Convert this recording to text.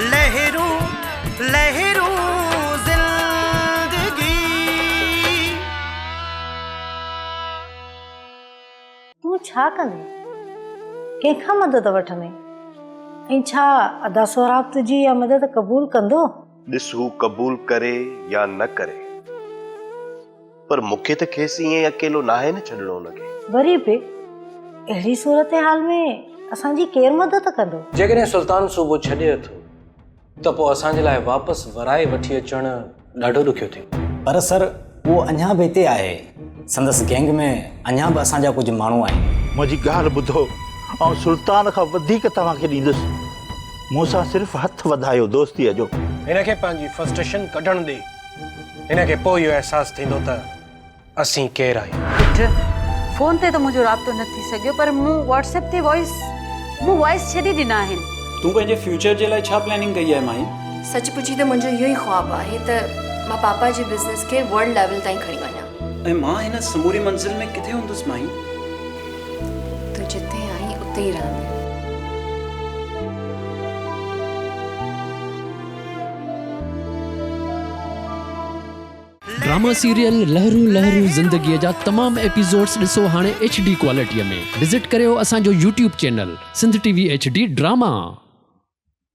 لهرون لهرون زندگي. تون ڇا ڪندين؟ ڪنهن کان مدد وٺندين؟ ۽ ڇا ادا سهراب تنهنجي اها مدد قبول ڪندو؟ ڏس هو قبول ڪري يا نه ڪري پر مون کي ته کيس ائين ئي اڪيلو ناهي نه ڇڏڻو ان کي. وري به اهڙي صورتحال ۾ اسان جي ڪير مدد ڪندو؟ جيڪڏهن سلطان صوبو ڇڏي اٿو ته پوء اسان جي لاء واپس ورائي وٺي اچڻ ڏاڍو ڏکيو ٿيندو. پر سر اهو اڃا به هتي آهي. سندس گينگ ۾ اڃا به اسان جا ڪجهه ماڻهو آهن. منهنجي ڳالهه ٻڌو، آئون سلطان کان وڌيڪ توهان کي ڏيندس. مون سان صرف هٿ وڌايو دوستيء جو. هن کي پنهنجي فرسٽريشن ڪڍڻ ڏي. هن کي پوء اهو احساس ٿيندو ته اسين ڪير آهيون. پٽ، فون تي ته منهنجو رابطو نه ٿي سگهيو پر مون واٽس ايپ تي وائس مون وائس ڇڏي ڏنا آهن. تون پنهنجي فيوچر جي لاء ڇا پلاننگ ڪئي آهي ماهين؟ سچ پڇين ته منهنجو اهو ئي خواب آهي ته مان پاپا جي بزنس کي ورلڊ ليول تائين کڻي وڃان. ۽ مان هن سموري منزل ۾ ڪٿي هوندس ماهين؟ تون جتي آهين اتي ئي رهندين. ڊراما سيريل لهرون لهرون زندگيء جا تمام ايپيسوڊس ڏسو هاڻي ايڇ ڊي ڪوالٽيء ۾ وزٽ ڪريو اسان جو YouTube channel Sindh T V H D drama.